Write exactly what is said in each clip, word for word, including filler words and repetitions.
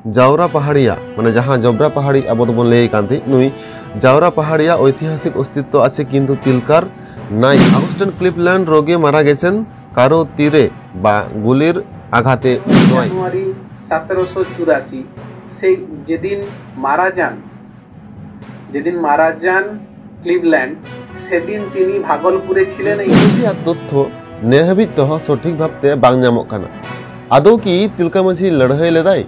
ᱡᱟᱣᱨᱟ ᱯᱟᱦᱟᱲᱤᱭᱟ, ᱢᱟᱱᱮ ᱡᱟᱦᱟᱸ ᱡᱚᱵᱨᱟ ᱯᱟᱦᱟᱲᱤ ᱟᱵᱚ ᱫᱚᱵᱚᱱ ᱞᱟᱹᱭ ᱠᱟᱱ ᱛᱟᱦᱮᱸᱫ, ᱱᱩᱭ ᱡᱟᱣᱨᱟ ᱯᱟᱦᱟᱲᱤᱭᱟ ᱳᱭᱛᱤᱦᱟᱥᱤᱠ ᱚᱥᱛᱤᱛᱛᱚ ᱟᱪᱷᱮ ᱠᱤᱱᱛᱩ ᱛᱤᱞᱠᱟᱨ ᱱᱟᱭ᱾ ᱟᱜᱩᱥᱴᱤᱱ ᱠᱞᱤᱵᱞᱮᱱᱰ ᱨᱳᱜᱮ ᱢᱟᱨᱟ ᱜᱮᱪᱮᱱ ᱠᱟᱨᱳ ᱛᱤᱨᱮ ᱵᱟ ᱜᱩᱞᱤᱨ ᱟᱜᱷᱟᱛᱮ ᱱᱚᱭ᱾ জানুয়ারি সতেরোশো চুরাশি, সেই যেদিন মারা যান, যেদিন মারা যান ক্লিভল্যান্ড, সেদিন তিনি ভাগলপুরে ছিলেন। এই ᱢᱟᱹᱡᱷᱤᱭᱟᱜ ᱛᱚᱛᱛᱷᱚ ᱱᱮ ᱦᱟᱹᱵᱤᱡ ᱛᱮᱦᱚᱸ ᱥᱚᱴᱷᱤᱠ ᱵᱷᱟᱵᱽᱛᱮ ᱵᱟᱝ ᱧᱟᱢᱚᱜ ᱠᱟᱱᱟ᱾ ᱟᱫᱚ ᱠᱤ ᱛᱤᱞᱠᱟᱹ ᱢᱟᱹᱡᱷᱤ ᱞᱟᱹᱲᱦᱟᱹᱭ ᱞᱮᱫᱟᱭ,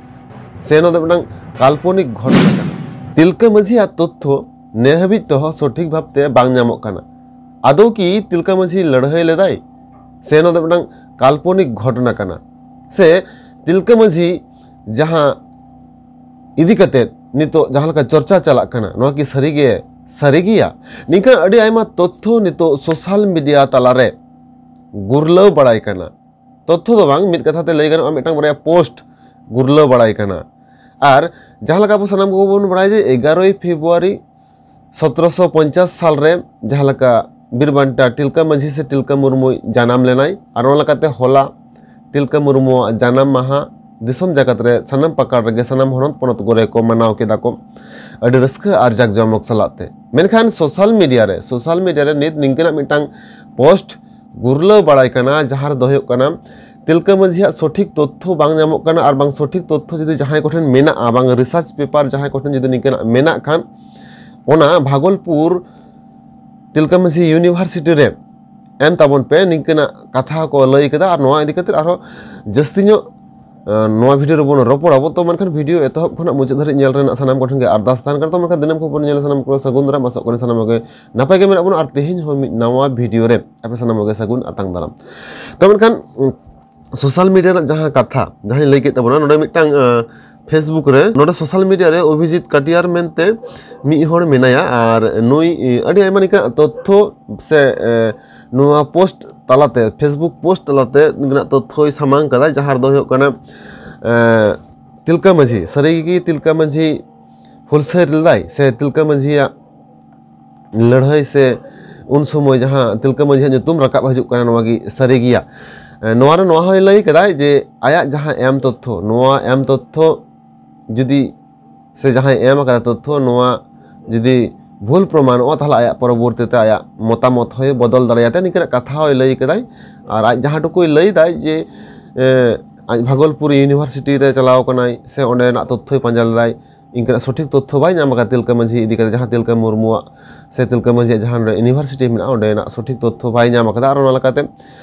ᱥᱮ ᱱᱚᱣᱟ ᱫᱚ ᱢᱤᱫᱴᱟᱝ ᱠᱟᱞᱯᱚᱱᱤᱠ ᱜᱷᱚᱴᱚᱱᱟ ᱠᱟᱱᱟ? ᱛᱤᱞᱠᱟᱹ ᱢᱟᱹᱡᱷᱤᱭᱟᱜ ᱛᱚᱛᱛᱷᱚ ᱱᱮ ᱦᱟᱹᱵᱤᱡ ᱛᱮᱦᱚᱸ ᱥᱚᱴᱷᱤᱠ ᱵᱷᱟᱵᱽᱛᱮ ᱵᱟᱝ ᱧᱟᱢᱚᱜ ᱠᱟᱱᱟ᱾ ᱟᱫᱚ ᱠᱤ ᱛᱤᱞᱠᱟᱹ ᱢᱟᱹᱡᱷᱤ ᱞᱟᱹᱲᱦᱟᱹᱭ ᱞᱮᱫᱟᱭ, ᱥᱮ ᱱᱚᱣᱟ ᱫᱚ ᱢᱤᱫᱴᱟᱝ ᱠᱟᱞᱯᱚᱱᱤᱠ ᱜᱷᱚᱴᱚᱱᱟ ᱠᱟᱱᱟ? ᱥᱮ ᱛᱤᱞᱠᱟᱹ ᱢᱟᱹᱡᱷᱤ ᱡᱟᱦᱟᱸ ᱤᱫᱤ ᱠᱟᱛᱮᱫ ᱱᱤᱛᱚᱜ ᱡᱟᱦᱟᱸ ᱞᱮᱠᱟ ᱪᱚᱨᱪᱟ ᱪᱟᱞᱟᱜ ᱠᱟᱱᱟ, ᱱᱚᱣᱟ ᱠᱤ ᱥᱟᱹᱨᱤᱜᱮ ᱥᱟᱹᱨᱤ ᱜᱮᱭᱟ? ᱱᱤᱝᱠᱟᱹᱱ ᱟᱹᱰᱤ ᱟᱭᱢᱟ ᱛᱚᱛᱛᱷᱚ ᱱᱤᱛᱚᱜ ᱥᱳᱥᱟᱞ ᱢᱤᱰᱤᱭᱟ ᱛᱟᱞᱟᱨᱮ ᱜᱩᱨᱞᱟᱹᱣ ᱵᱟᱲᱟᱭ ᱠᱟᱱᱟ᱾ ᱛᱚᱛᱛᱷᱚ ᱫᱚ ᱵᱟᱝ, ᱢᱤᱫ ᱠᱟᱛᱷᱟ ᱛᱮ ᱞᱟᱹᱭ ᱜᱟᱱᱚᱜᱼᱟ, ᱢᱤᱫᱴᱟᱝ ᱵᱟᱨᱭᱟ ᱯᱳᱥᱴ ᱜᱩᱨᱞᱟᱹᱣ ᱵᱟᱲᱟᱭ ᱠᱟᱱᱟ᱾ ᱟᱨ ᱡᱟᱦᱟᱸ ᱞᱮᱠᱟ ᱟᱵᱚ ᱥᱟᱱᱟᱢ ᱠᱚᱵᱚᱱ ᱵᱟᱲᱟᱭᱟ ᱡᱮ ᱮᱜᱟᱨᱳᱭ ᱯᱷᱮᱵᱽᱨᱩᱣᱟᱨᱤ ᱥᱚᱛᱨᱚᱥᱚ ᱯᱚᱧᱪᱟᱥ ᱥᱟᱞᱨᱮ ᱡᱟᱦᱟᱸ ᱞᱮᱠᱟ ᱵᱤᱨ ᱵᱟᱱᱴᱟ ᱛᱤᱞᱠᱟᱹ ᱢᱟᱹᱡᱷᱤ ᱥᱮ ᱛᱤᱞᱠᱟᱹ ᱢᱩᱨᱢᱩᱭ ᱡᱟᱱᱟᱢ ᱞᱮᱱᱟᱭ, ᱟᱨ ᱚᱱᱟ ᱞᱮᱠᱟᱛᱮ ᱦᱚᱞᱟ ᱛᱤᱞᱠᱟᱹ ᱢᱩᱨᱢᱩᱣᱟᱜ ᱡᱟᱱᱟᱢ ᱢᱟᱦᱟ ᱫᱤᱥᱚᱢ ᱡᱟᱠᱟᱛ ᱨᱮ ᱥᱟᱱᱟᱢ ᱯᱟᱠᱟᱲ ᱨᱮᱜᱮ ᱥᱟᱱᱟᱢ ᱦᱚᱱᱚᱛ ᱯᱚᱱᱚᱛ ᱠᱚᱨᱮ ᱠᱚ ᱢᱟᱱᱟᱣ ᱠᱮᱫᱟ ᱠᱚ ᱟᱹᱰᱤ ᱨᱟᱹᱥᱠᱟᱹ ᱟᱨ ᱡᱟᱠ ᱡᱚᱢᱚᱠ ᱥᱟᱞᱟᱜ ᱛᱮ᱾ ᱢᱮᱱᱠᱷᱟᱱ ᱥᱳᱥᱟᱞ ᱢᱤᱰᱤᱭᱟ ᱨᱮ, ᱥᱳᱥᱟᱞ ᱢᱤᱰᱤᱭᱟ ᱨᱮ ᱱᱤᱛ ᱱᱤᱝᱠᱟᱹᱱᱟᱜ ᱢᱤᱫᱴᱟᱝ ᱯᱳᱥᱴ ᱜᱩᱨᱞᱟᱹᱣ ᱵᱟᱲᱟᱭ ᱠᱟᱱᱟ, ᱡᱟᱦᱟᱸ ᱨᱮᱫᱚ ᱦᱩᱭᱩᱜ ᱠᱟᱱᱟ ᱛᱤᱞᱠᱟᱹ ᱢᱟᱹᱡᱷᱤᱭᱟᱜ ᱥᱚᱴᱷᱤᱠ ᱛᱚᱛᱛᱷᱚ ᱵᱟᱝ ᱧᱟᱢᱚᱜ ᱠᱟᱱᱟ, ᱟᱨ ᱵᱟᱝ ᱥᱚᱴᱷᱤᱠ ᱛᱚᱛᱛᱷᱚ ᱡᱩᱫᱤ ᱡᱟᱦᱟᱸᱭ ᱠᱚᱴᱷᱮᱱ ᱢᱮᱱᱟᱜᱼᱟ, ᱵᱟᱝ ᱨᱤᱥᱟᱨᱪ ᱯᱮᱯᱟᱨ ᱡᱟᱦᱟᱸᱭ ᱠᱚᱴᱷᱮᱱ ᱡᱩᱫᱤ ᱱᱤᱝᱠᱟᱹᱱᱟᱜ ᱢᱮᱱᱟᱜ ᱠᱷᱟᱱ, ᱚᱱᱟ ᱵᱷᱟᱜᱚᱞᱯᱩᱨ ᱛᱤᱞᱠᱟᱹ ᱢᱟᱹᱡᱷᱤ ᱤᱭᱩᱱᱤᱵᱷᱟᱨᱥᱤᱴᱤ ᱨᱮ ᱮᱢ ᱛᱟᱵᱚᱱ ᱯᱮ, ᱱᱤᱝᱠᱟᱹᱱᱟᱜ ᱠᱟᱛᱷᱟ ᱠᱚ ᱞᱟᱹᱭ ᱠᱮᱫᱟ᱾ ᱟᱨ ᱱᱚᱣᱟ ᱤᱫᱤ ᱠᱟᱛᱮ ᱟᱨᱦᱚᱸ ᱡᱟᱹᱥᱛᱤ ᱧᱚᱜ, ᱟᱸ, ᱱᱚᱣᱟ ᱵᱷᱤᱰᱤᱭᱳ ᱨᱮᱵᱚᱱ ᱨᱚᱯᱚᱲᱟ᱾ ᱛᱚ ᱢᱮᱱᱠᱷᱟᱱ ᱵᱷᱤᱰᱤᱭᱳ ᱮᱛᱚᱦᱚᱵ ᱠᱷᱚᱱᱟᱜ ᱢᱩᱪᱟᱹᱫ ᱫᱷᱟᱹᱨᱤᱡ ᱧᱮᱞ ᱨᱮᱱᱟᱜ ᱥᱟᱱᱟᱢ ᱠᱚᱴᱷᱮᱱ ᱜᱮ ᱟᱨᱫᱟᱥ ᱛᱟᱦᱮᱱ ᱠᱟᱱᱟ᱾ ᱛᱚ ᱢᱮᱱᱠᱷᱟᱱ ᱫᱤᱱᱟᱹᱢ ᱠᱷᱚᱵᱚᱨ ᱧᱮᱞ ᱥᱟᱱᱟᱢ ᱠᱚ ᱥᱟᱹᱜᱩᱱ ᱫᱟᱨᱟᱢ, ᱟᱥᱚᱜ ᱠᱟᱹᱱᱟᱹᱧ ᱥᱟᱱᱟᱢ ᱠᱚᱜᱮ ᱱᱟᱯᱟᱭ ᱜᱮ ᱢᱮᱱᱟᱜ ᱵᱚᱱᱟ᱾ ᱟᱨ ᱛᱮᱦᱮᱧ ᱦᱚᱸ ᱢᱤᱫ ᱱᱟᱣᱟ ᱵᱷᱤᱰᱤᱭᱳ ᱨᱮ ᱟᱯᱮ ᱥᱟᱱᱟᱢ ᱠᱚᱜᱮ ᱥᱟᱹᱜᱩᱱ ᱟᱛᱟᱝ ᱫᱟᱨᱟᱢ᱾ ᱛᱚ ᱢᱮᱱᱠᱷᱟᱱ, ᱩᱸ, ᱥᱳᱥᱟᱞ ᱢᱤᱰᱤᱭᱟ ᱨᱮᱱᱟᱜ ᱡᱟᱦᱟᱸ ᱠᱟᱛᱷᱟ, ᱡᱟᱦᱟᱸᱧ ᱞᱟᱹᱭ ᱠᱮᱫ ᱛᱟᱵᱚᱱᱟ, ᱱᱚᱰᱮ ᱢᱤᱫᱴᱟᱝ, ᱟᱸ, ᱯᱷᱮᱥᱵᱩᱠ ᱨᱮ, ᱱᱚᱰᱮ ᱥᱳᱥᱟᱞ ᱢᱤᱰᱤᱭᱟ ᱨᱮ ᱚᱵᱷᱤᱡᱤᱛ ᱠᱟᱴᱤᱭᱟᱨ ᱢᱮᱱᱛᱮ ᱢᱤᱫ ᱦᱚᱲ ᱢᱮᱱᱟᱭᱟ᱾ ᱟᱨ ᱱᱩᱭ, ᱮ, ᱟᱹᱰᱤ ᱟᱭᱢᱟ ᱞᱮᱠᱟᱱᱟᱜ ᱛᱚᱛᱛᱷᱚ ᱥᱮ, ᱮ, ᱱᱚᱣᱟ ᱯᱳᱥᱴ ᱛᱟᱞᱟᱛᱮ, ᱯᱷᱮᱥᱵᱩᱠ ᱯᱳᱥᱴ ᱛᱟᱞᱟᱛᱮ ᱱᱩᱭᱟᱜ ᱛᱚᱛᱛᱷᱚᱭ ᱥᱟᱢᱟᱝ ᱠᱟᱫᱟ, ᱡᱟᱦᱟᱸ ᱨᱮᱫᱚ ᱦᱩᱭᱩᱜ ᱠᱟᱱᱟ, ᱮ, ᱛᱤᱞᱠᱟᱹ ᱢᱟᱹᱡᱷᱤ, ᱥᱟᱹᱨᱤ ᱜᱮ ᱛᱤᱞᱠᱟᱹ ᱢᱟᱹᱡᱷᱤ ᱦᱩᱞᱥᱟᱹᱭ ᱞᱮᱫᱟᱭ ᱥᱮ ᱛᱤᱞᱠᱟᱹ ᱢᱟᱹᱡᱷᱤᱭᱟᱜ ᱞᱟᱹᱲᱦᱟᱹᱭ ᱥᱮ ᱩᱱ ᱥᱚᱢᱚᱭ ᱡᱟᱦᱟᱸ ᱛᱤᱞᱠᱟᱹ ᱢᱟᱹᱡᱷᱤᱭᱟᱜ ᱧᱩᱛᱩᱢ ᱨᱟᱠᱟᱵ ᱦᱤᱡᱩᱜ ᱠᱟᱱᱟ, ᱱᱚᱣᱟ ᱜᱮ ᱥᱟᱹᱨᱤ ᱜᱮᱭᱟ? ᱮ, ᱱᱚᱣᱟ ᱨᱮ ᱱᱚᱣᱟ ᱦᱚᱸᱭ ᱞᱟᱹᱭ ᱠᱟᱫᱟᱭ ᱡᱮ ᱟᱭᱟᱜ ᱡᱟᱦᱟᱸ ᱮᱢ ᱛᱚᱛᱛᱷᱚ, ᱱᱚᱣᱟ ᱮᱢ ᱛᱚᱛᱛᱷᱚ ᱡᱩᱫᱤ ᱥᱮ ᱡᱟᱦᱟᱸᱭ ᱮᱢ ᱟᱠᱟᱫᱟ ᱛᱚᱛᱛᱷᱚ, ᱱᱚᱣᱟ ᱡᱩᱫᱤ ᱵᱷᱩᱞ ᱯᱨᱚᱢᱟᱱᱚᱜᱼᱟ, ᱛᱟᱦᱚᱞᱮ ᱟᱭᱟᱜ ᱯᱚᱨᱚᱵᱚᱨᱛᱤ ᱛᱮ ᱟᱭᱟᱜ ᱢᱚᱛᱟᱢᱚᱛ ᱦᱚᱸᱭ ᱵᱚᱫᱚᱞ ᱫᱟᱲᱮᱭᱟᱜᱼᱟ᱾ ᱱᱤᱝᱠᱟᱹᱱᱟᱜ ᱠᱟᱛᱷᱟ ᱦᱚᱸᱭ ᱞᱟᱹᱭ ᱠᱟᱫᱟᱭ᱾ ᱟᱨ ᱟᱡ ᱡᱟᱦᱟᱸ ᱴᱩᱠᱩᱭ ᱞᱟᱹᱭ ᱫᱟᱭ ᱡᱮ, ᱮ, ᱟᱡ ᱵᱷᱟᱜᱚᱞᱯᱩᱨ ᱤᱭᱩᱱᱤᱵᱷᱟᱨᱥᱤᱴᱤ ᱨᱮ ᱪᱟᱞᱟᱣ ᱠᱟᱱᱟᱭ ᱥᱮ ᱚᱸᱰᱮᱱᱟᱜ ᱛᱚᱛᱛᱷᱚᱭ ᱯᱟᱸᱡᱟ ᱞᱮᱫᱟᱭ, ᱤᱱᱠᱟᱹᱱᱟᱜ ᱥᱚᱴᱷᱤᱠ ᱛᱚᱛᱛᱷᱚ ᱵᱟᱭ ᱧᱟᱢ ᱟᱠᱟᱫᱟ ᱛᱤᱞᱠᱟᱹ ᱢᱟᱹᱡᱷᱤ ᱤᱫᱤ ᱠᱟᱛᱮ, ᱡᱟᱦᱟᱸ ᱛᱤᱞᱠᱟᱹ ᱢᱩᱨᱢᱩᱣᱟᱜ ᱥᱮ ᱛᱤᱞᱠᱟᱹ ᱢᱟᱹᱡᱷᱤᱭᱟᱜ ᱡᱟᱦᱟᱸ ᱱᱚᱰᱮ ᱤᱭᱩᱱᱤᱵᱷᱟᱨᱥᱤᱴᱤ ᱢᱮᱱᱟᱜᱼᱟ, ᱚᱸᱰᱮᱱᱟᱜ ᱥᱚᱴᱷᱤᱠ ᱛᱚᱛᱛᱷᱚ ᱵᱟᱭ ᱧᱟᱢ ᱟᱠᱟᱫᱟ᱾ ᱟᱨ ᱚᱱᱟ ᱞᱮᱠᱟᱛᱮ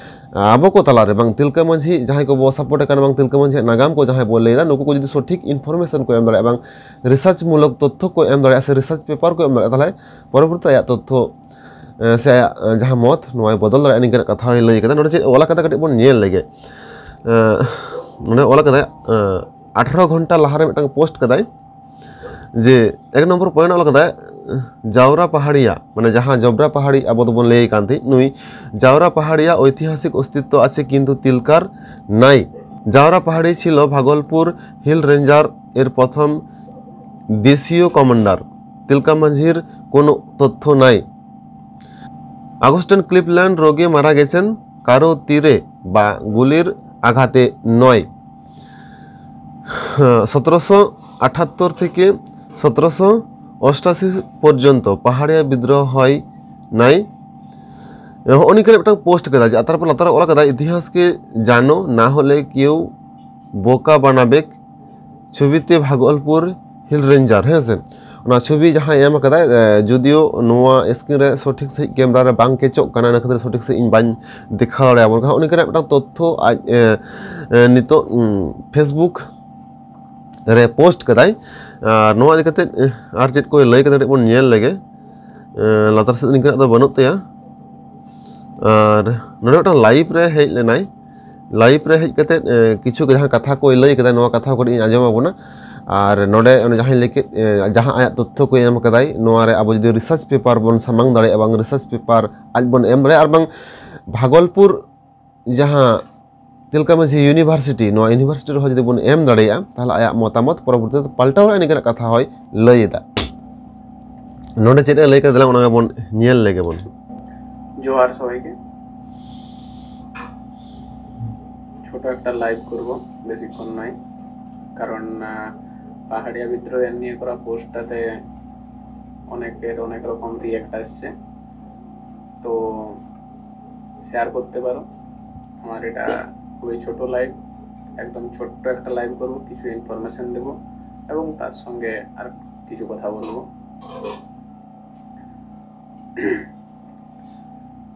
ᱟᱵᱚ ᱠᱚ ᱛᱟᱞᱟᱨᱮ ᱵᱟᱝ ᱛᱤᱞᱠᱟᱹ ᱢᱟᱹᱡᱷᱤ ᱡᱟᱦᱟᱸᱭ ᱠᱚᱵᱚ ᱥᱟᱯᱳᱨᱴ ᱠᱟᱱᱟ, ᱵᱟᱝ ᱛᱤᱞᱠᱟᱹ ᱢᱟᱹᱡᱷᱤᱭᱟᱜ ᱱᱟᱜᱟᱢ ᱠᱚ ᱡᱟᱦᱟᱸᱭ ᱵᱚ ᱞᱟᱹᱭᱫᱟ, ᱱᱩᱠᱩ ᱠᱚ ᱡᱩᱫᱤ ᱥᱚᱴᱷᱤᱠ ᱤᱱᱯᱷᱚᱨᱢᱮᱥᱚᱱ ᱠᱚ ᱮᱢ ᱫᱟᱲᱮᱭᱟᱜᱼᱟ, ᱵᱟᱝ ᱨᱤᱥᱟᱨᱪ ᱢᱩᱞᱚᱠ ᱛᱚᱛᱛᱷᱚ ᱠᱚ ᱮᱢ ᱫᱟᱲᱮᱭᱟᱜᱼᱟ ᱥᱮ ᱨᱤᱥᱟᱨᱪ ᱯᱮᱯᱟᱨ ᱠᱚ ᱮᱢ ᱫᱟᱲᱮᱭᱟᱜᱼᱟ, ᱛᱟᱦᱚᱞᱮ ᱯᱚᱨᱚᱵᱚᱨᱛᱤ ᱟᱭᱟᱜ ᱛᱚᱛᱛᱷᱚ, ᱮ, ᱥᱮ ᱟᱭᱟᱜ, ᱮ, ᱡᱟᱦᱟᱸ ᱢᱚᱛ, ᱱᱚᱣᱟᱭ ᱵᱚᱫᱚᱞ ᱫᱟᱲᱮᱭᱟᱜᱼᱟ᱾ ᱱᱤᱝᱠᱟᱹᱱᱟᱜ ᱠᱟᱛᱷᱟ ᱦᱚᱸᱭ ᱞᱟᱹᱭ ᱠᱟᱫᱟ᱾ ᱱᱚᱰᱮ ᱪᱮᱫ ᱚᱞ ᱟᱠᱟᱫᱟ ᱠᱟᱹᱴᱤᱡ ᱵᱚᱱ ᱧᱮᱞ ᱞᱮᱜᱮ᱾ ᱮ, ᱱᱚᱰᱮ ᱚᱞ ᱟᱠᱟᱫᱟᱭ, ᱮ, ᱟᱴᱷᱨᱚ ᱜᱷᱚᱱᱴᱟ ᱞᱟᱦᱟᱨᱮ ᱢᱤᱫᱴᱟᱝ ᱯᱳᱥᱴ ᱠᱟᱫᱟᱭ ᱡᱮ ᱮᱠ ᱱᱚᱢᱵᱚᱨ ᱯᱚᱭᱮᱱᱴ ᱚᱞ ᱠᱟᱫᱟᱭ, ᱡᱟᱣᱨᱟ ᱯᱟᱦᱟᱲᱤᱭᱟ, ᱢᱟᱱᱮ ᱡᱟᱦᱟᱸ ᱡᱚᱵᱽᱨᱟ ᱯᱟᱦᱟᱲᱤ ᱟᱵᱚ ᱫᱚᱵᱚᱱ ᱞᱟᱹᱭ ᱠᱟᱱ ᱛᱟᱦᱮᱸᱫ, ᱱᱩᱭ ᱡᱟᱣᱨᱟ ᱯᱟᱦᱟᱲᱤᱭᱟ ᱳᱭᱛᱤᱦᱟᱥᱤᱠ ᱚᱥᱛᱤᱛᱛᱚ ᱟᱪᱷᱮ ᱠᱤᱱᱛᱩ ᱛᱤᱞᱠᱟᱨ ᱱᱟᱭ᱾ ᱡᱟᱣᱨᱟ ᱯᱟᱦᱟᱲᱤ ছিল ভাগলপুর হিল রেঞ্জার এর প্রথম দেশীয় কমান্ডার। তিলকা মাঝির কোনো তথ্য নাই। আগস্টিন ক্লিভল্যান্ড রোগে মারা গেছেন, কারো তীরে বা গুলির আঘাতে নয়। সতেরোশো আটাত্তর থেকে সতেরোশো অষ্টাশি পর্যন্ত পাহাড়িয়া বিদ্রোহ হয় নাই। ᱦᱚᱸᱜᱼᱚ ᱱᱤᱝᱠᱟᱹᱱᱟᱜ ᱢᱤᱫᱴᱟᱝ ᱯᱳᱥᱴ ᱠᱟᱫᱟ ᱡᱮ, ᱟᱨ ᱛᱟᱨᱯᱚᱨ ᱞᱟᱛᱟᱨ ᱨᱮ ᱚᱞ ᱠᱟᱫᱟ, ᱤᱛᱤᱦᱟᱥ ᱠᱮ ᱡᱟᱱᱳ ᱱᱟ ᱦᱚᱞᱮ ᱠᱮᱣ ᱵᱳᱠᱟ ᱵᱟᱱᱟᱵᱮᱠ, ᱪᱷᱚᱵᱤᱛᱮ ᱵᱷᱟᱜᱚᱞᱯᱩᱨ ᱦᱤᱞ ᱨᱮᱧᱡᱟᱨ, ᱦᱮᱸ ᱥᱮ? ᱚᱱᱟ ᱪᱷᱚᱵᱤ ᱡᱟᱦᱟᱸᱭ ᱮᱢ ᱠᱟᱫᱟᱭ, ᱮ, ᱡᱩᱫᱤᱭᱳ ᱱᱚᱣᱟ ᱥᱠᱨᱤᱱ ᱨᱮ ᱥᱚᱴᱷᱤᱠ ᱥᱟᱺᱦᱤᱡ ᱠᱮᱢᱮᱨᱟ ᱨᱮ ᱵᱟᱝ ᱠᱮᱪᱚᱜ ᱠᱟᱱᱟ, ᱤᱱᱟᱹ ᱠᱷᱟᱹᱛᱤᱨ ᱥᱚᱴᱷᱤᱠ ᱥᱟᱺᱦᱤᱡ ᱤᱧ ᱵᱟᱹᱧ ᱫᱮᱠᱷᱟᱣ ᱫᱟᱲᱮᱭᱟᱵᱚᱱ ᱠᱟᱱᱟ᱾ ᱦᱚᱸᱜᱼᱚ ᱱᱤᱝᱠᱟᱹᱱᱟᱜ ᱢᱤᱫᱴᱟᱝ ᱛᱚᱛᱛᱷᱚ ᱟᱡ, ᱮ, ᱮ, ᱱᱤᱛᱚᱜ, ᱩᱸ, Facebook ᱨᱮ ᱯᱳᱥᱴ ᱠᱟᱫᱟᱭ᱾ ᱟᱨ ᱱᱚᱣᱟ ᱤᱫᱤ ᱠᱟᱛᱮᱫ, ᱮ, ᱟᱨ ᱪᱮᱫ ᱠᱚᱭ ᱞᱟᱹᱭ ᱠᱟᱫᱟ, ᱠᱟᱹᱴᱤᱡ ᱵᱚᱱ ᱧᱮᱞ ᱞᱮᱜᱮ᱾ ᱮ, ᱞᱟᱛᱟᱨ ᱥᱮᱫ ᱱᱤᱝᱠᱟᱹᱱᱟᱜ ᱫᱚ ᱵᱟᱹᱱᱩᱜ ᱛᱟᱭᱟ᱾ ᱟᱨ ᱱᱚᱰᱮ ᱢᱤᱫᱴᱟᱝ ᱞᱟᱭᱤᱵᱷ ᱨᱮ ᱦᱮᱡ ᱞᱮᱱᱟᱭ᱾ ᱞᱟᱭᱤᱵᱷ ᱨᱮ ᱦᱮᱡ ᱠᱟᱛᱮᱫ, ᱮ, ᱠᱤᱪᱷᱩ ᱡᱟᱦᱟᱸ ᱠᱟᱛᱷᱟ ᱠᱚᱭ ᱞᱟᱹᱭ ᱠᱮᱫᱟ, ᱱᱚᱣᱟ ᱠᱟᱛᱷᱟ ᱠᱚ ᱠᱟᱹᱴᱤᱡ ᱤᱧ ᱟᱸᱡᱚᱢ ᱟᱵᱚᱱᱟ᱾ ᱟᱨ ᱱᱚᱰᱮ ᱚᱱᱮ ᱡᱟᱦᱟᱸᱧ ᱞᱟᱹᱭ ᱠᱮᱫ, ᱮ, ᱡᱟᱦᱟᱸ ᱟᱭᱟᱜ ᱛᱚᱛᱛᱷᱚ ᱠᱚᱭ ᱮᱢ ᱠᱟᱫᱟᱭ, ᱱᱚᱣᱟ ᱨᱮ ᱟᱵᱚ ᱡᱩᱫᱤ ᱨᱤᱥᱟᱨᱪ ᱯᱮᱯᱟᱨ ᱵᱚᱱ ᱥᱟᱢᱟᱝ ᱫᱟᱲᱮᱭᱟᱜᱼᱟ, ᱵᱟᱝ ᱨᱤᱥᱟᱨᱪ ᱯᱮᱯᱟᱨ ᱟᱡ ᱵᱚᱱ ᱮᱢ ᱫᱟᱲᱮᱭᱟᱜᱼᱟ, ᱟᱨ ᱵᱟᱝ ᱵᱷᱟᱜᱚᱞᱯᱩᱨ ᱡᱟᱦᱟᱸ ᱛᱤᱞᱠᱟᱹ ᱢᱟᱹᱡᱷᱤ ᱤᱭᱩᱱᱤᱵᱷᱟᱨᱥᱤᱴᱤ, ᱱᱚᱣᱟ ᱤᱭᱩᱱᱤᱵᱷᱟᱨᱥᱤᱴᱤ ᱨᱮᱦᱚᱸ ᱡᱩᱫᱤ ᱵᱚᱱ ᱮᱢ ᱫᱟᱲᱮᱭᱟᱜᱼᱟ, ᱛᱟᱦᱚᱞᱮ ᱟᱭᱟᱜ ᱢᱚᱛᱟᱢᱚᱛ ᱯᱚᱨᱚᱵᱚᱨᱛᱤ ᱛᱮ ᱯᱟᱞᱴᱟᱣ ᱨᱮᱭᱟᱜ ᱱᱤᱝᱠᱟᱹᱱᱟᱜ ᱠᱟᱛᱷᱟ ᱦᱚᱸᱭ ᱞᱟᱹᱭ ᱮᱫᱟ᱾ ᱱᱚᱰᱮ ᱪᱮᱫ ᱮ ᱞᱟᱹᱭ ᱠᱟᱫᱟ, ᱫᱮᱞᱟ ᱚᱱᱟ ᱜᱮᱵᱚᱱ ᱧᱮᱞ ᱞᱮᱜᱮ ᱵᱚᱱ᱾ জোহার সবাইকে। ছোট একটা লাইভ করব, বেশিক্ষণ নয়, কারণ, আহ, পাহাড়িয়া বিদ্রোহ নিয়ে করা পোস্টটাতে অনেকের অনেক রকম রিয়াক্ট আসছে। তো শেয়ার করতে পারো। আমার এটা খুবই ছোট লাইভ, একদম ছোট্ট একটা লাইভ করব, কিছু ইনফরমেশন দেব এবং তার সঙ্গে আর কিছু কথা বলবো।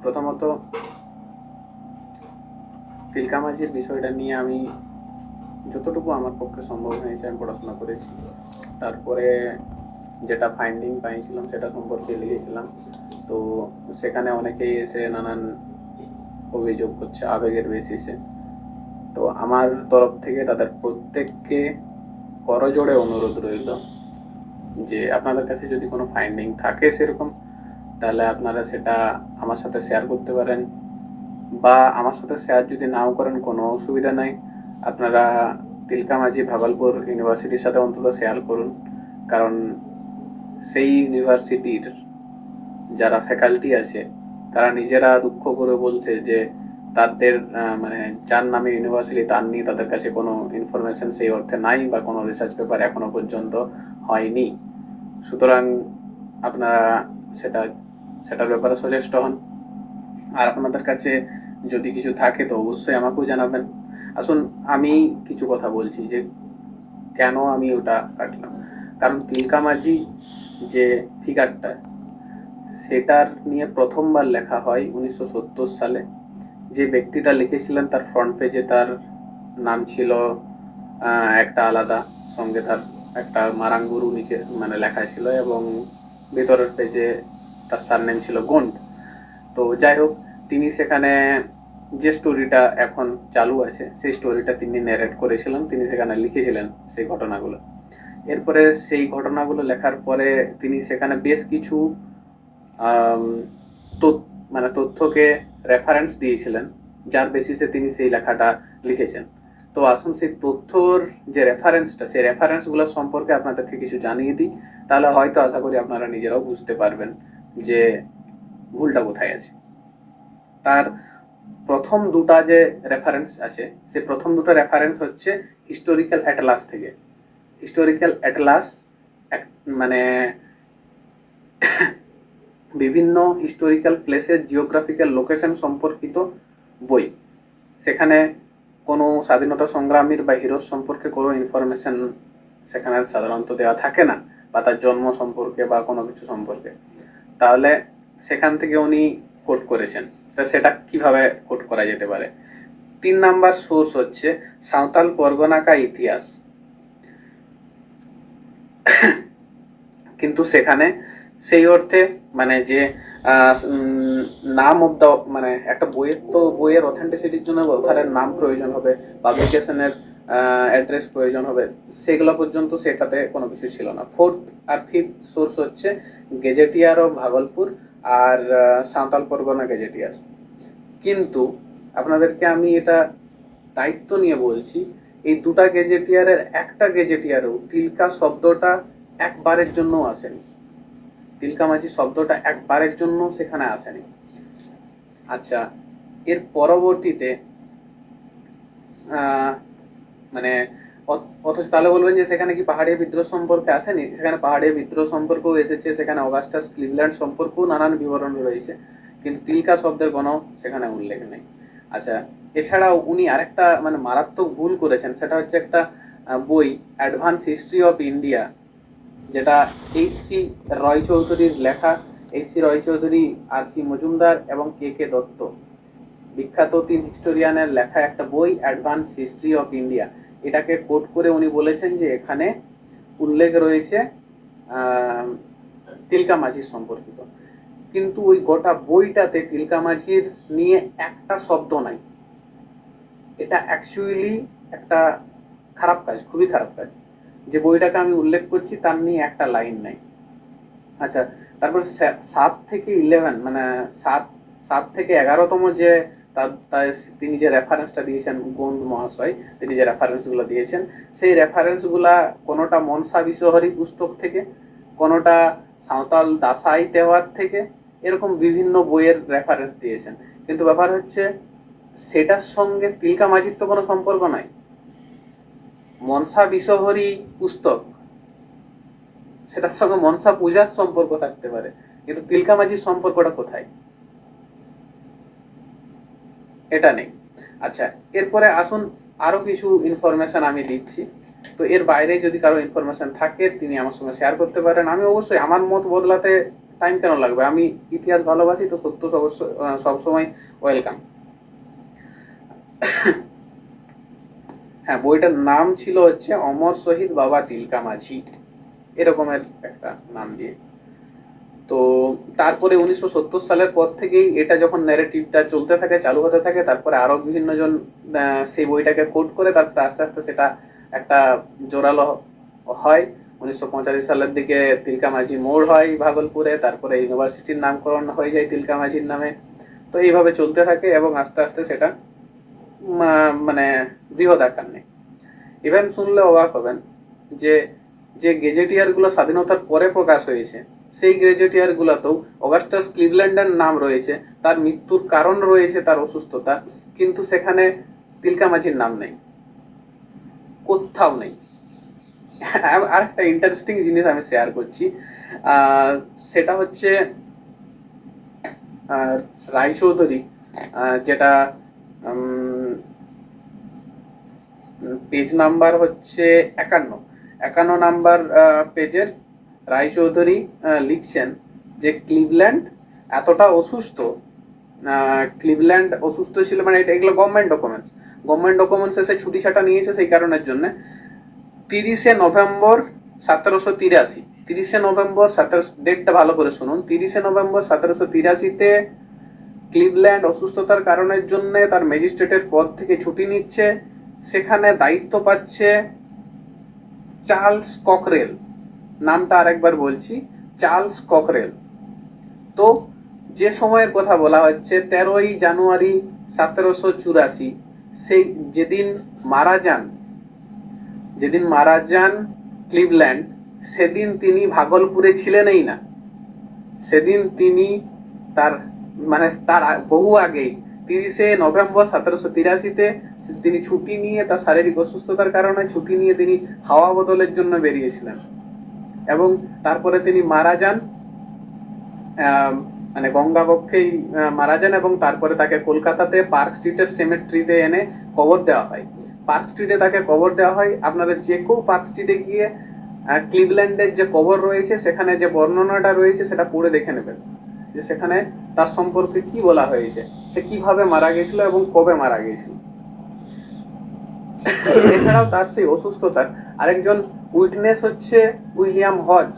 প্রথমত, তিলকা মাঝির বিষয়টা নিয়ে আমি যতটুকু আমার পক্ষে সম্ভব হয়েছে আমি পড়াশোনা করেছি। তারপরে যেটা ফাইন্ডিং পাইছিলাম সেটা সম্পর্কে লিখেছিলাম। তো সেখানে অনেকেই এসে নানান অভিযোগ করছে আবেগের বেসিসে। তো আমার তরফ থেকে তাদের প্রত্যেককে করজোড়ে অনুরোধ রইল যে আপনাদের কাছে যদি কোনো ফাইন্ডিং থাকে সেরকম, তাহলে আপনারা সেটা আমার সাথে শেয়ার করতে পারেন, বা আমার সাথে শেয়ার যদি নাও করেন কোনো অসুবিধা নাই, আপনারা তিলকা মাঝি ভাগলপুর ইউনিভার্সিটির সাথে অন্তত শেয়ার করুন। কারণ সেই ইউনিভার্সিটির যারা ফ্যাকাল্টি আছে তারা নিজেরা দুঃখ করে বলছে যে তাদের আহ, মানে যার নামে ইউনিভার্সিটি তার নিয়ে তাদের কাছে কোনো ইনফরমেশন সেই অর্থে নাই বা কোনো রিসার্চ পেপার এখনো পর্যন্ত হয়নি। সুতরাং আপনারা সেটা সেটার ব্যাপারে সচেষ্ট হন। আর আপনাদের কাছে যদি কিছু থাকে তো অবশ্যই আমাকেও জানাবেন। আসুন আমি কিছু কথা বলছি যে কেন আমি ওটা কাটলাম। কারণ তিলকা মাঝি যে ফিগারটা, সেটার নিয়ে প্রথমবার লেখা হয় উনিশশো সত্তর সালে। যে ব্যক্তিটা লিখেছিলেন তার ফ্রন্ট পেজে তার নাম ছিল আহ, একটা আলাদা, সঙ্গে তার একটা মারাঙ্গুরু নিচে মানে লেখা ছিল এবং ভিতরের পেজে তার সারনেম ছিল গোন্ড। তো যাই হোক, তিনি সেখানে যে স্টোরিটা এখন চালু আছে সেই স্টোরিটা তিনি ন্যারেট করেছিলেন, তিনি সেখানে লিখেছিলেন সেই ঘটনাগুলো। এরপরে সেই ঘটনাগুলো লেখার পরে তিনি সেখানে বেশ কিছু আম, তথ্য মানে তথ্যকে রেফারেন্স দিয়েছিলেন, যার বেসিসে তিনি সেই লেখাটা লিখেছেন। তো আসুন সেই তথ্যর যে রেফারেন্সটা, সেই রেফারেন্সগুলো সম্পর্কে আপনাদেরকে কিছু জানিয়ে দিই, তাহলে হয়তো আশা করি আপনারা নিজেরাও বুঝতে পারবেন যে ভুলটা কোথায় আছে। তার প্রথম দুটা যে রেফারেন্স আছে, সেই প্রথম দুটো রেফারেন্স হচ্ছে হিস্টোরিক্যাল অ্যাটলাস থেকে। হিস্টোরিক্যাল অ্যাটলাস, মানে বিভিন্ন হিস্টোরিক্যাল প্লেসের জিওগ্রাফিক্যাল লোকেশন সম্পর্কিত বই। সেখানে কোনো স্বাধীনতা সংগ্রামীর বা হিরোর সম্পর্কে কোনো ইনফরমেশন সেখানে সাধারণত দেওয়া থাকে না, বা তার জন্ম সম্পর্কে বা কোনো কিছু সম্পর্কে। তাহলে সেখান থেকে উনি কোট করেছেন। তা সেটা কিভাবে কোট করা যেতে পারে? তিন নাম্বার সোর্স হচ্ছে সাঁওতাল পরগনা কা ইতিহাস। কিন্তু সেখানে সেই অর্থে মানে যে নাম অফ দ্য, মানে একটা বইয়ের তো, বইয়ের অথেন্টিসিটির জন্য অথারের নাম প্রয়োজন হবে, পাবলিকেশনের অ্যাড্রেস প্রয়োজন হবে, সেগুলো পর্যন্ত সেটাতে কোনো কিছু ছিল না। ফোর্থ আর ফিফথ সোর্স হচ্ছে gazetteer of Bhagalpur R Santhal Pargana gazetteer. কিন্তু আপনাদেরকে আমি এটা দায়িত্ব নিয়ে বলছি, এই দুটা গেজেটিয়ারের একটা গেজেটিয়ারেও তিলকা শব্দটা একবারের জন্য আসেনি। তিলকা মাঝি শব্দটা একবারের জন্য সেখানে আসেনি। আচ্ছা, এর পরবর্তীতে মানে অথচ তাহলে বলবেন যে সেখানে কি পাহাড়িয়া বিদ্রোহ সম্পর্কে আসেনি? সেখানে পাহাড়িয়া বিদ্রোহ সম্পর্কেও এসেছে, সেখানে অগাস্টাস ক্লিভল্যান্ড সম্পর্কেও নানান বিবরণ রয়েছে, কিন্তু তিলকা শব্দের কোনো সেখানে উল্লেখ নেই। আচ্ছা, এছাড়াও উনি আরেকটা মানে মারাত্মক ভুল করেছেন, সেটা হচ্ছে একটা বই অ্যাডভান্স হিস্ট্রি অফ ইন্ডিয়া, যেটা এইচ সি রয় চৌধুরীর লেখা। এইচ সি রয় চৌধুরী, আর সি মজুমদার এবং কে কে দত্ত, বিখ্যাত তিন হিস্টোরিয়ানের লেখা একটা বই অ্যাডভান্স হিস্ট্রি অফ ইন্ডিয়া। এটাকে কোট করে উনি বলেছেন যে এখানে উল্লেখ রয়েছে তিলকা মাঝির সম্পর্কিত, কিন্তু ওই গোটা বইটাতে তিলকা মাঝির নিয়ে একটা শব্দ নাই। এটা অ্যাকচুয়ালি একটা খারাপ কাজ, খুবই খারাপ কাজ। যে বইটাকে আমি উল্লেখ করছি তার নিয়ে একটা লাইন নাই। আচ্ছা, তারপর সাত থেকে ইলেভেন, মানে সাত সাত থেকে এগারোতম যে তার, তার তিনি যে রেফারেন্সটা দিয়েছেন, গোন্ড মহাশয়, তিনি যে রেফারেন্সগুলো দিয়েছেন, সেই রেফারেন্সগুলা কোনোটা মনসা বিশহরি পুস্তক থেকে, কোনোটা সাঁওতাল দাসাই তেওয়ার থেকে, এরকম বিভিন্ন বইয়ের রেফারেন্স দিয়েছেন। কিন্তু ব্যাপার হচ্ছে সেটার সঙ্গে তিলকা মাঝির তো কোনো সম্পর্ক নাই। মনসা বিশহরি পুস্তক, সেটার সঙ্গে মনসা পূজার সম্পর্ক থাকতে পারে, কিন্তু তিলকা মাঝির সম্পর্কটা কোথায়? এটা নেই। আচ্ছা, এরপরে আসুন, আরো কিছু ইনফরমেশন আমি দিচ্ছি। তো এর বাইরে যদি কারো ইনফরমেশন থাকে, তিনি আমার সঙ্গে শেয়ার করতে পারেন। আমি অবশ্যই আমার মত বদলাতে টাইম কেন লাগবে? আমি ইতিহাস ভালোবাসি, তো সত্য অবশ্য, আহ, সবসময় ওয়েলকাম। হ্যাঁ, বইটার নাম ছিল হচ্ছে অমর শহীদ বাবা তিলকা মাঝি, এরকমের একটা নাম দিয়ে। তো তারপরে উনিশশো সত্তর সালের পর থেকেই এটা যখন ন্যারেটিভটা চলতে থাকে, চালু হতে থাকে, তারপরে আরো বিভিন্ন জন, আহ, সেই বইটাকে কোট করে, তারপরে আস্তে আস্তে সেটা একটা জোরালো হয়। উনিশশো পঁচাশি সালের দিকে তিলকা মাঝি মোড় হয় ভাগলপুরে, তারপরে ইউনিভার্সিটির নামকরণ হয়ে যায় তিলকা মাঝির নামে। তো এইভাবে চলতে থাকে এবং আস্তে আস্তে সেটা মা-, মানে বৃহৎ আকার নেয়। ইভেন শুনলে অবাক হবেন যে, যে গেজেটিয়ার গুলো স্বাধীনতার পরে প্রকাশ হয়েছে, সেই গেজেটিয়ার গুলোতেও অগাস্টাস ক্লিভল্যান্ডের নাম রয়েছে, তার মৃত্যুর কারণ রয়েছে তার অসুস্থতা, কিন্তু সেখানে তিলকা মাঝির নাম নেই, কোথাও নেই। আর একটা ইন্টারেস্টিং জিনিস আমি শেয়ার করছি, আহ, সেটা হচ্ছে, আহ, রায়চৌধুরী, আহ, যেটা পেজ নাম্বার হচ্ছে একান্ন, একান্ন নাম্বার পেজের রায়চৌধুরী, আহ, লিখছেন যে ক্লিভল্যান্ড এতটা অসুস্থ, আহ, ক্লিভল্যান্ড অসুস্থ ছিল, মানে এটা, এগুলো গভর্নমেন্ট ডকুমেন্টস, গভর্নমেন্ট ডকুমেন্টস এসে ছুটি ছাটা নিয়েছে সেই কারণের জন্য। তিরিশে নভেম্বর সতেরোশো তিরাশি, তিরিশে নভেম্বর সতেরোশো, ডেটটা ভালো করে শুনুন, তিরিশে নভেম্বর সতেরোশো তিরাশিতে ক্লিভল্যান্ড অসুস্থতার কারণের জন্য তার ম্যাজিস্ট্রেটের পদ থেকে ছুটি নিচ্ছে। সেখানে দায়িত্ব পাচ্ছে চার্লস ককরেল, নামটা আরেকবার বলছি, চার্লস ককরেল। তো যে সময়ের কথা বলা হচ্ছে, তেরোই জানুয়ারি সতেরোশো চুরাশি, সেই যেদিন মারা যান, যেদিন মারা যান ক্লিভল্যান্ড, সেদিন তিনি ভাগলপুরে ছিলেনই না। সেদিন তিনি তার, মানে, তার আ-, বহু আগেই, তিরিশে নভেম্বর সতেরোশো তিরাশিতে তিনি ছুটি নিয়ে, তার শারীরিক অসুস্থতার কারণে ছুটি নিয়ে তিনি হাওয়া বদলের জন্য বেরিয়েছিলেন এবং তারপরে তিনি মারা যান। আহ, মানে গঙ্গা বক্ষেই আহ, মারা যান এবং তারপরে তাকে কলকাতাতে পার্ক স্ট্রিটের সেমেট্রিতে এনে কবর দেওয়া হয়। পার্ক স্ট্রিটে তাকে কবর দেওয়া হয়। আপনারা যে কেউ পার্ক স্ট্রিটে গিয়ে ক্লিভল্যান্ডের যে কবর রয়েছে, সেখানে যে বর্ণনাটা রয়েছে, সেটা পড়ে দেখে নেবেন যে সেখানে তার সম্পর্কে কি বলা হয়েছে, সে কিভাবে মারা গেছিল এবং কবে মারা গেছিল। এছাড়াও তার সেই অসুস্থতার আরেকজন উইটনেস হচ্ছে উইলিয়াম হজ।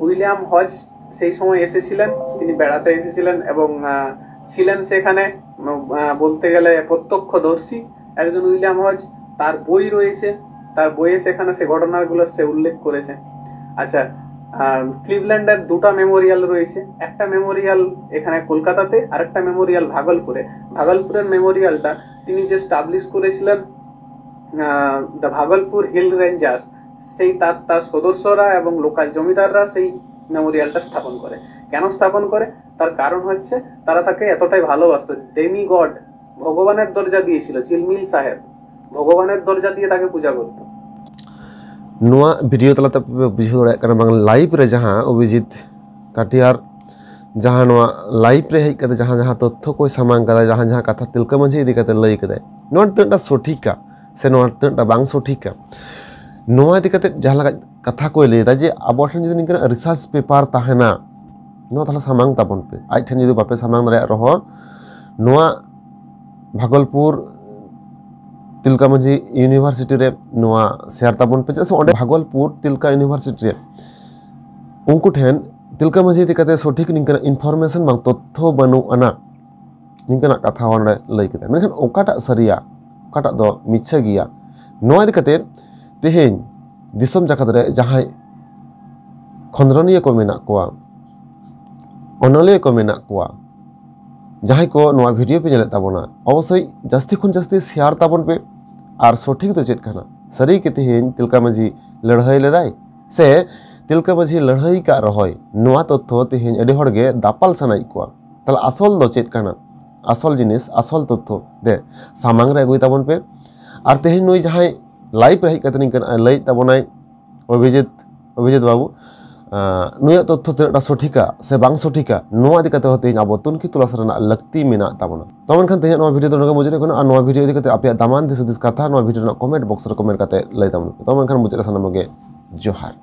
উইলিয়াম হজ সেই সময় এসেছিলেন, তিনি বেড়াতে এসেছিলেন এবং আহ, ছিলেন সেখানে, উম, আহ, বলতে গেলে প্রত্যক্ষদর্শী একজন উইলিয়াম হজ। তার বই রয়েছে, তার বইয়ে সেখানে সে ঘটনাগুলো সে উল্লেখ করেছে। আচ্ছা, আহ, ক্লিভল্যান্ডের দুটো মেমোরিয়াল রয়েছে, একটা মেমোরিয়াল এখানে কলকাতাতে, আরেকটা মেমোরিয়াল ভাগলপুরে। ভাগলপুরের মেমোরিয়ালটা তিনি যে স্টাবলিশ করেছিলেন, দ্য ভাগলপুর হিল রেঞ্জার্স, সেই তার তার সদস্যরা এবং লোকাল জমিদাররা সেই মেমোরিয়ালটা স্থাপন করে। কেন স্থাপন করে? তার কারণ হচ্ছে তারা তাকে এতটাই ভালোবাসতো। ডেমি গড, ভগবানের দরজা দিয়েছিল ঝিলমিল সাহেব, ভগবানের দরজা দিয়ে তাকে পূজা করতো। ᱱᱚᱣᱟ ᱵᱷᱤᱰᱤᱭᱳ ᱛᱟᱞᱟᱛᱮ ᱯᱮ ᱵᱩᱡᱷᱟᱹᱣ ᱫᱟᱲᱮᱭᱟᱜ ᱠᱟᱱᱟ ᱵᱟᱝ, ᱞᱟᱭᱤᱵᱷ ᱨᱮ ᱡᱟᱦᱟᱸ ᱚᱵᱷᱤᱡᱤᱛ ᱠᱟᱴᱤᱭᱟᱨ ᱡᱟᱦᱟᱸ ᱱᱚᱣᱟ ᱞᱟᱭᱤᱵᱷ ᱨᱮ ᱦᱮᱡ ᱠᱟᱛᱮ ᱡᱟᱦᱟᱸ ᱡᱟᱦᱟᱸ ᱛᱚᱛᱛᱷᱚ ᱠᱚᱭ ᱥᱟᱢᱟᱝ ᱠᱟᱫᱟ, ᱡᱟᱦᱟᱸ ᱡᱟᱦᱟᱸ ᱠᱟᱛᱷᱟ ᱛᱤᱞᱠᱟᱹ ᱢᱟᱹᱡᱷᱤ ᱤᱫᱤ ᱠᱟᱛᱮ ᱞᱟᱹᱭ ᱠᱟᱫᱟᱭ, ᱱᱚᱣᱟ ᱛᱤᱱᱟᱹᱜᱴᱟ ᱥᱚᱴᱷᱤᱠᱟ ᱥᱮ ᱱᱚᱣᱟ ᱛᱤᱱᱟᱹᱜᱴᱟ ᱵᱟᱝ ᱥᱚᱴᱷᱤᱠᱟ, ᱱᱚᱣᱟ ᱤᱫᱤ ᱠᱟᱛᱮ ᱡᱟᱦᱟᱸ ᱞᱮᱠᱟ ᱠᱟᱛᱷᱟ ᱠᱚᱭ ᱞᱟᱹᱭ ᱮᱫᱟ ᱡᱮ ᱟᱵᱚ ᱴᱷᱮᱱ ᱡᱩᱫᱤ ᱱᱤᱝᱠᱟᱹᱱᱟᱜ ᱨᱤᱥᱟᱨᱪ ᱯᱮᱯᱟᱨ ᱛᱟᱦᱮᱱᱟ, ᱱᱚᱣᱟ ᱛᱟᱦᱞᱮ ᱥᱟᱢᱟᱝ ᱛᱟᱵᱚᱱ ᱯᱮ᱾ ᱟᱡ ᱴᱷᱮᱱ ᱡᱩᱫᱤ ᱵᱟᱯᱮ ᱥᱟᱢᱟᱝ ᱫᱟᱲᱮᱭᱟᱜ ᱨᱮᱦᱚᱸ, ᱱᱚᱣᱟ ᱵᱷᱟᱜᱚᱞᱯᱩᱨ ᱛᱤᱞᱠᱟ ᱢᱟᱹᱡᱷᱤ ᱤᱭᱩᱱᱤᱵᱷᱟᱨᱥᱤᱴᱤ ᱨᱮ ᱱᱚᱣᱟ ᱥᱮᱭᱟᱨ ᱛᱟᱵᱚᱱ ᱯᱮ, ᱪᱮᱫᱟᱜ ᱥᱮ ᱚᱸᱰᱮ ᱵᱷᱟᱜᱚᱞᱯᱩᱨ ᱛᱤᱞᱠᱟ ᱤᱭᱩᱱᱤᱵᱷᱟᱨᱥᱤᱴᱤ ᱨᱮ ᱩᱱᱠᱩ ᱴᱷᱮᱱ ᱛᱤᱞᱠᱟ ᱢᱟᱹᱡᱷᱤ ᱤᱫᱤ ᱠᱟᱛᱮ ᱥᱚᱴᱷᱤᱠ ᱱᱤᱝᱠᱟᱹᱱᱟᱜ ᱤᱱᱯᱷᱚᱨᱢᱮᱥᱚᱱ ᱵᱟᱝ, ᱛᱚᱛᱛᱷᱚ ᱵᱟᱹᱱᱩᱜ ᱟᱱᱟ, ᱱᱤᱝᱠᱟᱹᱱᱟᱜ ᱠᱟᱛᱷᱟ ᱦᱚᱸ ᱱᱚᱰᱮ ᱞᱟᱹᱭ ᱠᱮᱫᱟ᱾ ᱢᱮᱱᱠᱷᱟᱱ ᱚᱠᱟᱴᱟᱜ ᱥᱟᱹᱨᱤᱭᱟ, ᱚᱠᱟᱴᱟᱜ ᱫᱚ ᱢᱤᱪᱷᱟᱹ ᱜᱮᱭᱟ, ᱱᱚᱣᱟ ᱤᱫᱤ ᱠᱟᱛᱮ ᱛᱮᱦᱮᱧ ᱫᱤᱥᱚᱢ ᱡᱟᱠᱟᱛ ᱨᱮ ᱡᱟᱦᱟᱸᱭ ᱠᱷᱚᱸᱫᱽᱨᱚᱱᱤᱭᱟᱹ ᱠᱚ ᱢᱮᱱᱟᱜ ᱠᱚᱣᱟ, ᱚᱱᱚᱞᱤᱭᱟᱹ ᱠᱚ ᱢᱮᱱᱟᱜ ᱠᱚᱣᱟ, ᱡᱟᱦᱟᱸᱭ ᱠᱚ ᱱᱚᱣᱟ ᱵᱷᱤᱰᱤᱭᱳ ᱯᱮ ᱧᱮᱞᱮᱫ ᱛᱟᱵᱚᱱᱟ, ᱚᱵᱚᱥᱥᱳᱭ ᱡᱟᱹᱥᱛᱤ ᱠᱷᱚᱱ ᱡᱟᱹᱥᱛᱤ ᱥᱮᱭᱟᱨ ᱛᱟᱵᱚᱱ ᱯᱮ᱾ ᱟᱨ ᱥᱚᱴᱷᱤᱠ ᱫᱚ ᱪᱮᱫ ᱠᱟᱱᱟ? ᱥᱟᱹᱨᱤ ᱜᱮ ᱛᱮᱦᱮᱧ ᱛᱤᱞᱠᱟ ᱢᱟᱹᱡᱷᱤ ᱞᱟᱹᱲᱦᱟᱹᱭ ᱞᱮᱫᱟᱭ ᱥᱮ ᱛᱤᱞᱠᱟ ᱢᱟᱹᱡᱷᱤ ᱞᱟᱹᱲᱦᱟᱹᱭ ᱠᱟᱜ ᱨᱮᱦᱚᱸᱭ, ᱱᱚᱣᱟ ᱛᱚᱛᱛᱷᱚ ᱛᱮᱦᱮᱧ ᱟᱹᱰᱤ ᱦᱚᱲ ᱜᱮ ᱫᱟᱯᱟᱞ ᱥᱟᱱᱟᱭᱮᱫ ᱠᱚᱣᱟ᱾ ᱛᱟᱦᱞᱮ ᱟᱥᱚᱞ ᱫᱚ ᱪᱮᱫ ᱠᱟᱱᱟ? ᱟᱥᱚᱞ ᱡᱤᱱᱤᱥ, ᱟᱥᱚᱞ ᱛᱚᱛᱛᱷᱚ ᱫᱮ ᱥᱟᱢᱟᱝ ᱨᱮ ᱟᱹᱜᱩᱭ ᱛᱟᱵᱚᱱ ᱯᱮ᱾ ᱟᱨ ᱛᱮᱦᱮᱧ ᱱᱩᱭ ᱡᱟᱦᱟᱸᱭ ᱞᱟᱭᱤᱵᱷ ᱨᱮ ᱦᱮᱡ ᱠᱟᱛᱮ ᱱᱤᱝᱠᱟᱹᱱᱟᱜ ᱞᱟᱹᱭᱮᱫ ᱛᱟᱵᱚᱱᱟᱭ ᱚᱵᱷᱤᱡᱤᱛ, ᱚᱵᱷᱤᱡᱤᱛ ᱵᱟᱹᱵᱩ, ᱟᱸ, ᱱᱩᱭᱟᱜ ᱛᱚᱛᱛᱷᱚ ᱛᱤᱱᱟᱹᱜ ᱴᱟ ᱥᱚᱴᱷᱤᱠᱟ ᱥᱮ ᱵᱟᱝ ᱥᱚᱴᱷᱤᱠᱟ, ᱱᱚᱣᱟ ᱤᱫᱤ ᱠᱟᱛᱮ ᱦᱚᱸ ᱛᱮᱦᱮᱧ ᱟᱵᱚ ᱛᱩᱱᱠᱷᱤ ᱛᱚᱞᱟᱥ ᱨᱮᱱᱟᱜ ᱞᱟᱹᱠᱛᱤ ᱢᱮᱱᱟᱜ ᱛᱟᱵᱚᱱᱟ᱾ ᱛᱚ ᱢᱮᱱᱠᱷᱟᱱ ᱛᱮᱦᱮᱧᱟᱜ ᱱᱚᱣᱟ ᱵᱷᱤᱰᱤᱭᱳ ᱫᱚ ᱱᱚᱰᱮ ᱜᱮ ᱢᱩᱪᱟᱹᱫ ᱦᱩᱭᱩᱜ ᱠᱟᱱᱟ᱾ ᱟᱨ ᱱᱚᱣᱟ ᱵᱷᱤᱰᱤᱭᱳ ᱤᱫᱤ ᱠᱟᱛᱮ ᱟᱯᱮᱭᱟᱜ ᱫᱟᱢᱟᱱ ᱫᱤᱥ ᱦᱩᱫᱤᱥ ᱠᱟᱛᱷᱟ ᱱᱚᱣᱟ ᱵᱷᱤᱰᱤᱭᱳ ᱨᱮᱱᱟᱜ ᱠᱚᱢᱮᱱᱴ ᱵᱚᱠᱥ ᱨᱮ ᱠᱚᱢᱮᱱᱴ ᱠᱟᱛᱮ ᱞᱟᱹᱭ ᱛᱟᱵᱚᱱ ᱯᱮ᱾ ᱛᱚ ᱢᱮᱱᱠᱷᱟᱱ ᱢᱩᱪᱟᱹᱫ ᱨᱮ ᱥᱟᱱᱟᱢ ᱠᱚᱜᱮ ᱡᱚᱦᱟᱨ᱾